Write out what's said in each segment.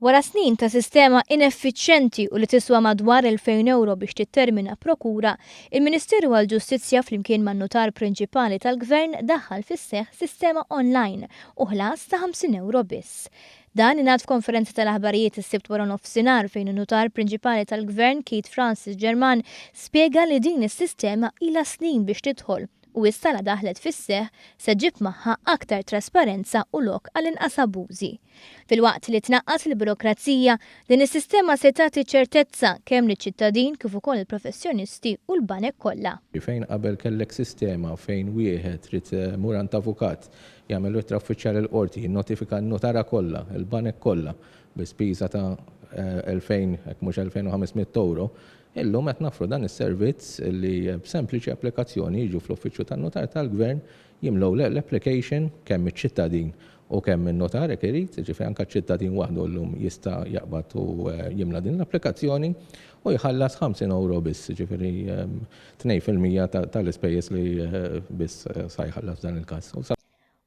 Wara snin ta' sistema ineffiċjenti u li tiswa madwar 2,000 ewro biex tittermina prokura, il-Ministeru għall-Ġustizzja flimkien man-Nutar Prinċipali tal-Gvern daħħal fis-seħħ sistema online u ħlas ta' 50 ewro biss. Dan ingħad f'konferenza tal-aħbarijiet is-Sibt waranofsinhar fejn in-Nutar Prinċipali tal-Gvern Keith Francis German spjega li din is-sistema ilha snin biex tidħol u issa la daħlet fis-seħħ se ġġib magħha aktar trasparenza u lok għal inqas abbużi. Filwaqt li tnaqqas il-burokrazija, din is-sistema se tagħti ċertezza kemm liċ-ċittadin kif ukoll il-professjonisti u l-banek kollha. Fejn qabel kellek sistema fejn wieħed trid imur għand avukat, jagħmel ittra uffiċjali l-qorti, jinnotifika n-nutara kollha, il-banek kollha, bi spiża ta' 2000 jekk mhux 2500 ewro, Illum qed noffru dan is-servizz li b'sempliċi applikazzjoni jiġu fl-uffiċċju tan-Nutar tal-Gvern, jimlew l-application kemm iċ-ċittadin u kemm in-nutar jekk irid, jiġifieri anke ċ-ċittadin waħdu llum jista' jaqbad u jimla din l-applikazzjoni u jħallas 50 ewro biss, jiġifieri 2% tal-ispejjeż li biss sa jħallas f'dan il-każ.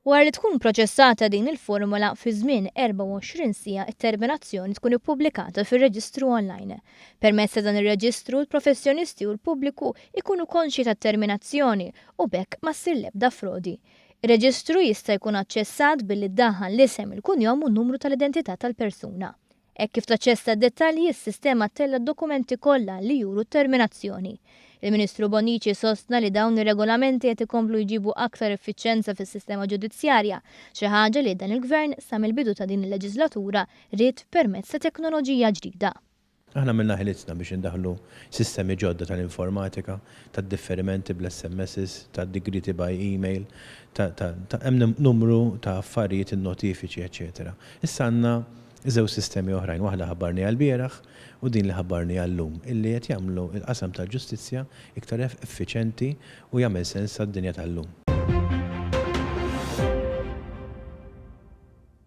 Wara li tkun proċessata din il-formola fi żmien 24 siegħa t-terminazzjoni tkun ippubblikata fir-reġistru online. Permezz ta' dan ir-reġistru l-professjonisti u l-pubbliku jkunu konxji tat-terminazzjoni u b'hekk ma ssir l-ebda frodi. Ir-reġistru jista' jkun aċċessat billi ddaħħal l-isem, il-kunjom u n-numru tal-identità tal-persuna. Hekk kif taċċessa d-dettalji, is-sistema ttella' d-dokumenti kollha li juru t-terminazzjoni. Il-Ministru Bonnici sostna li dawn ir-regolamenti qed ikomplu jġibu aktar effiċjenza fis-sistema ġudizzjarja, xi ħaġa li dan il-Gvern sa mill-bidu ta' din il-leġiżlatura ried permezz ta' teknoloġija ġdida. Aħna għamilna ħilitna biex indaħħlu sistemi ġodda tal-informatika, tad-differimenti bl-SMSs, tad-digrieti by email, ta' ta' ta' hemm numru ta' affarijiet, in-notifiċi, eċċetera. Issa għandna żewġ sistemi oħrajn, waħda ħabbarniha lbieraħ u din li ħabbarniha llum, illi qed jagħmlu l-qasam tal-ġustizzja iktar effiċenti u jagħmel sens għad-dinja tal-lum.